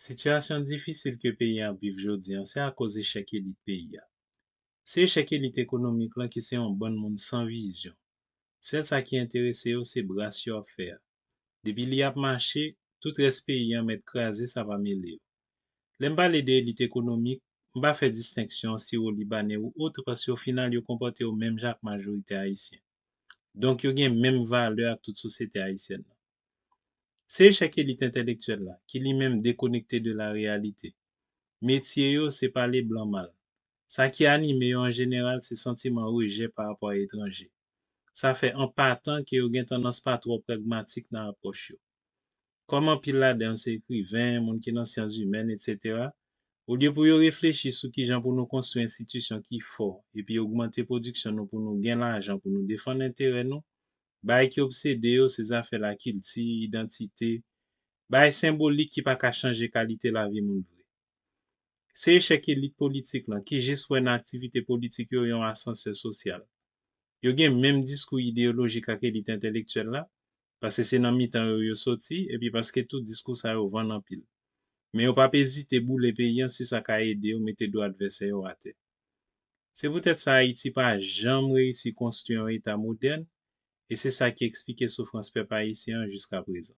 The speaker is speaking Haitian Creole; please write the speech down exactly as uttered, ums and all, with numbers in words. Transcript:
Sitiyasyon difisil ke peyi a ap viv jodi a, se akoz echèk elit peyi a. Se echèk elit ekonomik lan ki se yon bann moun san vizyon. Sèl sa ki enterese yo se bras yo ap fè a. Depi li ap mache, tout rès peyi an mèt kraze, sa pa mele yo. Lè m pale de elit ekonomik, m pa fè distenksyon Siro-Libanè ou otre, paske o final yo konpòte yo menm jan ak majorite Ayisyen. Donk yo gen menm valè ak tout sosyete ayisyèn nan. Se echèk elit entèlektyèl la, ki li menm dekonekte de la reyalite. Metye yo se pale blan mal. Sa ki anime yo an jeneral se santiman rejè pa rapò a etranje. Sa fè an patan ke yo gen tandans pa twò pragmatik nan apwòch yo. Kòm anpil ladan yo se ekriven, moun ki nan syans imèn, etsetera, olye pou yo reflechi sou kijan pou nou konstwi enstitisyon ki fò epi ogmante pwodiksyon nou pou nou gen lajan pou nou defann enterè nou, bagay ki obsede yo se zafè lakilti, idantite, bagay senbolik ki pa ka chanje kalite lavi moun vre. Se echèk elit politik lan ki jis wè nan aktivite politik yo yon asansè sosyal. Yo gen menm diskou ideyolojik ak elit entèlektyèl la, paske se nan mitan yo yo soti, epi paske tout diskou sa yo vann anpil. Men yo p ap ezite boule peyi an si sa ka ede yo mete do advèsè yo atè. Se poutèt sa Ayiti pa janm reyisi konstwi yon eta modèn, e se sa ki eksplike soufrans pèp ayisyen an jiska prezan.